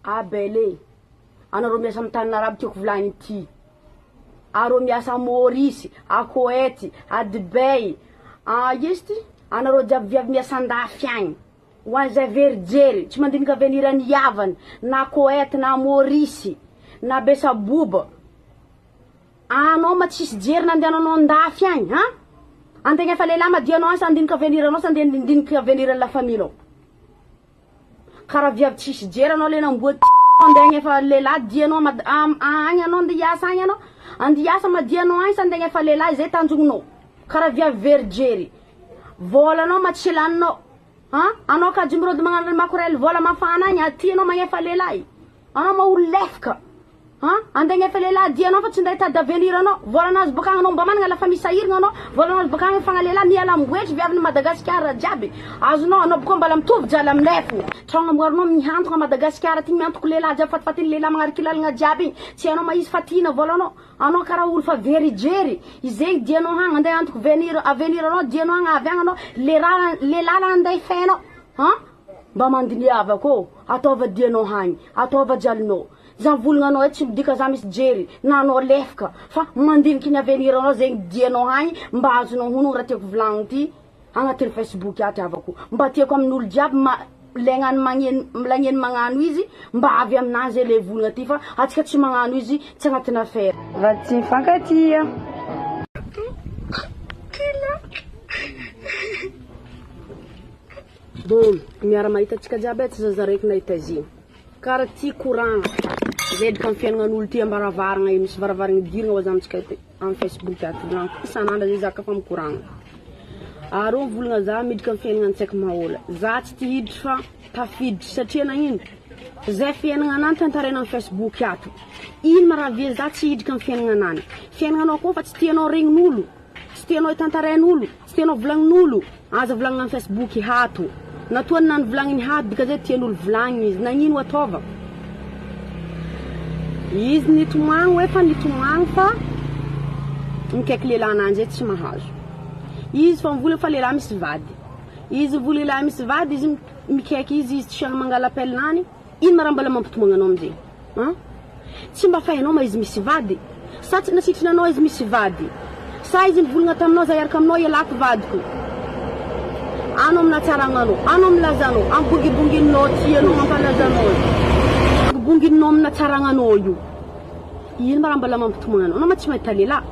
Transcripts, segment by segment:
Abel e! Anareo miasa amin'ny tanana arabo tiako volagniny ty. Areo miasa a Maurice, a Koety, a Dubai, a ia izy ty? Anareo jiaby viavy miasa andafy agny. Ho an'izay very jery, tsy mandinika avenir ny havany, na Koety na Maurice, na Besaboba. Anao ma tsisy jery nandehananao andafy agny ha? Antegna efa lehilahy madio anao agny sa handinika avenir anao sa andeha handinika avenir ny la famille nao? Karaha viavy tsisy jery anao le namboa ty andeha agny efa lehilahy dia anao mad agny anao andeha hiasa agny anao andeha hiasa madio anao agny sa andeha agny efa lehilahy zay tanjognonao? Karaha viavy very jery. Vôlanao ma tsy laninao ha? Anao kajy mirôdy magnano makorel vôla mafana agny aty anao magnefa lehilahy. Anao ma olo lefaka. Han? Andeha agnefa lehilahy dia anao fa tsy ndeha hitady avenir anao. Vola nahazo baka agny anao mba managna la famille sahiragna anao. Vola nahazo baka agny fagna lehilahy miala amboetry viaviny Madagasikara jiaby. Azonao anao boka mbala mitovy jaly aminay fo. Tragno amboarinao mihantogna Madagasikara aty miantoko lehilahy jiaby fatifatiny lehilahy magnariky lalagna jiaby igny. Tsy hainao ma izy fa tiana volanao. Anao karaha olo fa very jery. Izegny dianao hagny andeha antoko venir avenir anao dianao hagny avy agny anao le raha le lalagna andeha hifehinao. Han? Mba mandiniava kô, ataova dianao hagny, ataova jalinao. Za mivolagna anao eto tsy midika za misy jery na anao lefaka fa mandiniky ny avenir anao zegny dianao hagny mba azonao honogno raha tiako volagniny ty agnatin'ny facebook ato havako. Mba tiako amin'olo jiaby ma legnany magneno lagneno magnano izy mba avy aminazy zay le volagna ty fa atsika tsy magnano izy tsy agnatin'ny affaire. Vady tsy mifankatia. Bon, miara mahita antsika jiaby e, tsy zaza raiky nahita izy igny. Kara ty koragna zedrika amin'ny fiaignan'olo ty ambaravaragna io, misy varavaragna idiragna hoaza amintsika ty amin'ny facebook ato, volagniko isan'andro zay za ka fa mikoragna. Arô mivolagna za miditra amin'ny fiaignana tsy haiko maha-ôla, za tsy te hiditra fa tafiditra satria nagnino? Zay fiaignananah tantaraina amin'ny facebook ato, ino ma raha via za tsy hiditra amin'ny fiaignananany? Fiaignananao koa fa tsy tianao regnin'olo. Tsy tianao hitantarain'olo, tsy tianao volagnin'olo, aza volagnina am facebook hato. Natoa ny nivolagniny hato dika zay tian'olo volagniny izy, nagnino ataova? Izy nitomagny hoe fa nitomagny fa mikaiky lehilahy ananjy zay tsy mahazo. Izy fa mivolagna fa lehilahy misy vady. Izy mivolagna lehilahy misy vady izy mikaiky izy, izy tsy mangala appel nany. Ino ma raha mbola mampitomagny anao amizay an? Tsy mba fa hainao ma izy misy vady? Sa tsy nasitrina anao izy misy vady? Sa izy nivolagna taminao za hiaraka aminao hialako vadiko? Anao minatsaragna anao, anao milaza anao, ambongibongininao ty anao mampalaza anao io. Bongininao minatsaragna anao io. Ino ma raha mbola mampitomagny anao? Anao ma tsy mahita lehilahy?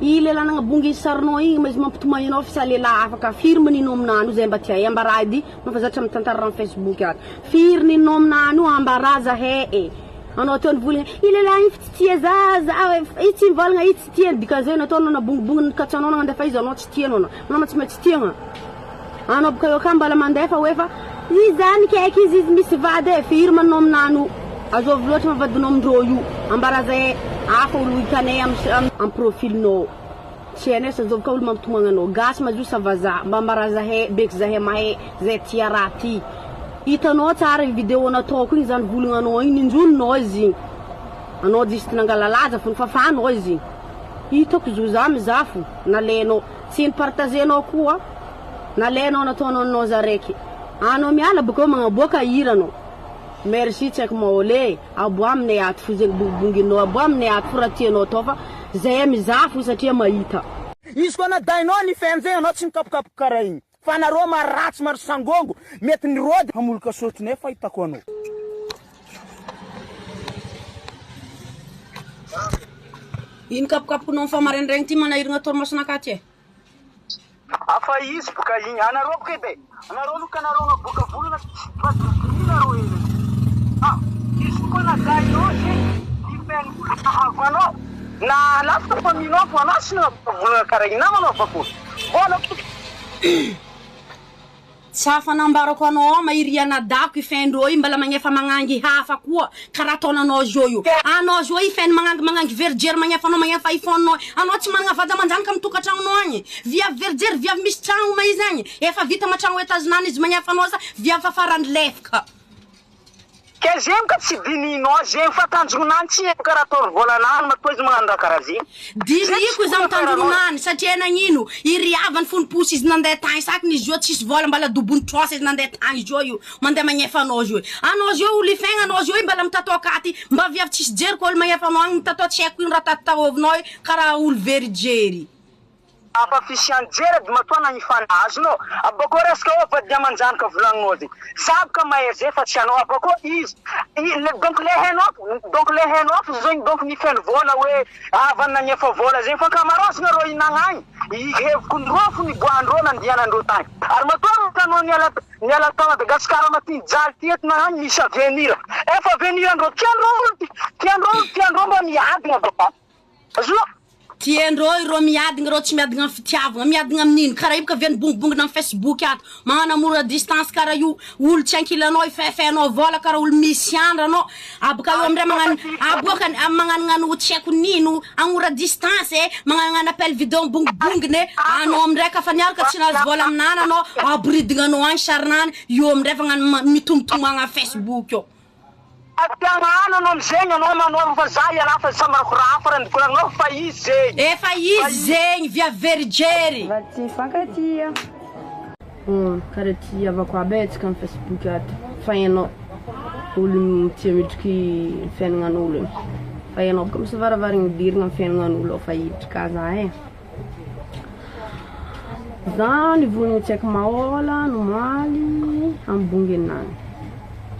I lehilahy nagnabongy sarinao igny ma izy mampitomagny anao fa sa lehilahy hafa ka firy ma ninao aminany io zay mba tiahay ambara edy Mafazatra mitantara raha am facebook ato. Firy ny nom-na anio ambara zahay e. Anao teo nivolagna i lehilahy igny fa tsy tia za za izy tsy mivolagna izy tsy tia dikan'izay nataonao nabongibonginy ny katsanao nandefa izy anao tsy tianao anao anao tsy maintsy tiagna anao boka eo ka mbala mandefa hoe fa izy za nikaiky izy izy misy vady e firy ma nom-na anio azovy loatra ma vadinao amindreo io ambara zahay hafa olo hitanay am am profil-nao. Tsy hainay sa zovy ka olo mampitomagny anao gasy mazoa sa vazaha mba ambara zahay beky zahay mahay zay tia raha ty hitanao tsara igny video nataoko igny zany volognanao igny ninjononao izy igny anao juste nangala laza fo nifafanao izy igny hitako zo za mizaha fo nalainao tsy nipartagenao koa nalainao nataonao anao za raiky anao miala bakeo magnaboaka hira anao merci tsy haiko maholy e. Aboa aminay ato fo zegny bongibonginao aboa aminay ato fo raha tianao atao fa zay mizaha fo satria mahita. Izy koa anadahinao ny fm zegny anao tsy mikapokapoka karaha igny fa nareo maro ratsy maro sangongo mety ny rôdy hamolika sôtinay fahitako anao. Ino kapokapokinao mifoha maraindraigny ty manahiragna torimasonakahy ty e? Afa izy boka igny anareo boka edy e anareo aloha ka nareo naboaka volana tsy mba dinidinia nareo eny a izy koa nadahinao zegny ny feno havanao na lafika famille-nao fo anao tsy nanaboaka volana karaha igny na manaova akory vola Tsy afa nambarako anao ao ma iry anadahiko i fendrô io mbala magnefa magnangy hafa koa karaha ataonanao zao io. Anao zao i feno magnangy magnangy verijery magnefa anao magnefa iPhone nao anao tsy managna vady aman-janaka am tokantragnonao agny. Viavy verijery viavy misy tragno ma izy agny. Efa vita ma tragno étage nany izy magnefa anao sa viavy fa farany lefaka. Ke. Ke zegny ka tsy dininao zegny fa tanjonany tsy haiko karaha ataony volanany matoa izy magnano raha karaha zegny. Zegny tsy Dinihiko izy tokony amy afaranao. tanjonany satria nagnino iriavany fony posy izy nandeha tagny sakiny izy io tsisy vola mbala dobony trosa izy nandeha tagny izy io io mandeha magnefa anao izy io anao izy io olo ifegna anao izy io mbala mitatao akaty mba viavy tsisy jery ko olo magnefa anao agny mitatao tsy haiko ino raha tatitaovinao io karaha olo very jery. Hafa fisian'i jery edy matoa nagnifana azonao abakeo resaka hoe vady amanjanaka volagninao zegny za boka mahay zay fa tsy anao abakeo izy i donc le hainao donc le hainao fo zegny donc mifeno vola hoe havany nagnefa vola zegny fa ankamaroazana reo hinagnagny i hevokondreo fo niboahandreo nandianandreo tagny ary matoa anao niala niala ta Madagasikara maty nijaly ty eto nagnagny misy avenir efa avenir andreo tiandreo olo ty tiandreo tiandreo mba miadina baka azonao. Tiandreo ireo miadina ireo tsy miadina amin'ny fitiavana, miadina amin'ino? Karaha io ka ve nibongibongina amin'ny Facebook ato, magnanamora distance karaha io, olo tsy ankilanao ifefenao vola karaha olo misy andra anao, aboka eo amindray magnano aboaka magnanognano tsy haiko nino, agnora distance e, magnanognano appel video mibongibongina e, anao amindray ka fa niaraka tsy nahazo vola aminany anao, aboridignanao agny sarinany, io amindray fa agnano mitomtomagna amin'ny Facebook eo. Ampianahana anao amizegny anao manoro fa za ialahy fa samy rakorafa raha nikoragnao fa izy zegny. Efa Fa izy izy. zegny viavy very jery. Vady tsy mifankatia. Hum, karaha ty havako aby e antsika am Facebook ato fa hainao olo tia midriky fiaignan'olo io fa hainao boka misy varavarana idirana am fiaignan'olo ao fa hiditra ka za e. Za nivolagna tsy haiko mahola nomaly amy bongenany.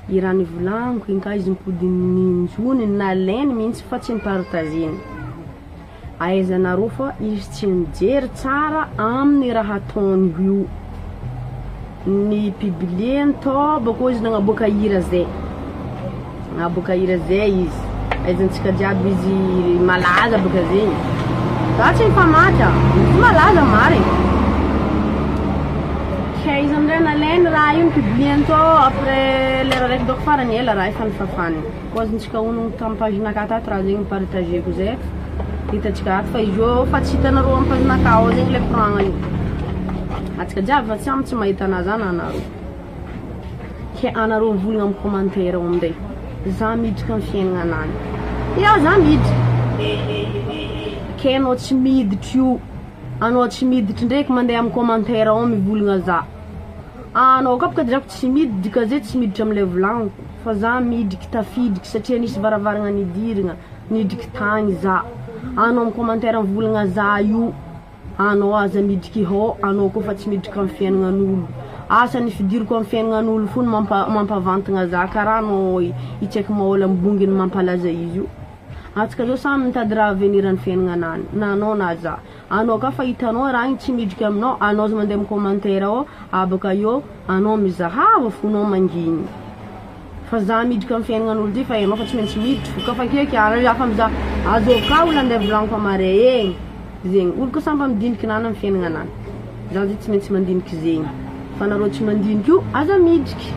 I raha nivolagniko igny ka izy mipody ninjony nalainy mihitsy fa tsy nipartageny. Ahaizanareo fa izy tsy mijery tsara amin'ny raha ataony io. Ny publier-ny tao bakeo izy nagnaboaka hira zay. Nagnaboaka hira zay izy. Ahaizantsika jiaby izy malaza baka zegny. Za tsy mifamatra, izy malaza marigny. Kay izy amindray nalainy raha io ni-publier-ny tao après lera raiky dônko farany ela raha io fa nifafany. Koa azontsika onogno tamin'ny page-nakahy tato raha zegny ni-partager-ko zay. Hitantsika ato fa izy io fa tsy hitanareo amin'ny page-nakahy ao zegny le koragna io. Antsika jiaby fa tsy amy tsy mahita anazy any anareo. Ke anareo mivolagna amin'ny commentaire ao amindray. Za miditra amin'ny fiaignana anany. Ya za miditra. Ke anao tsy miditra io. Anao tsy miditra ndraiky mandeha amin'ny commentaire ao mivolagna za. Anao koa boka drako tsy miditra dikazay tsy miditra amle volagniko fa za midriky tafidriky satria nisy varavaragna nidiragna nidriky tagny za. Anao amin'ny commentaire mivolagna za io. Anao aza midriky hô anao koa fa tsy midriky amin'ny fiaignan'olo. Asa ny fidiriko amin'ny fiaignan'olo fo no mampa mampavantagna za karaha anao i tsy haiko mahola ambonginy mampalaza izy io. Antsika zao samy mitady raha avenir ny fiaignanany na anao na za. Anao ka fa hitanao raha igny tsy midriky aminao anao aza mandeha mi commentaire ao abaka eo anao mizahava fonao mangigny. Fa za midriky amin'ny fiaignan'olo ty fa enao fa tsy maintsy miditry fo ka fa keky ary afa mizaha azovy ka olo andeha volagniko amare egny zegny olo koa samy mba midiniky nany amin'ny fiaignanany za zay tsy maintsy mandiniky zegny fa nareo tsy mandiniky io aza midriky.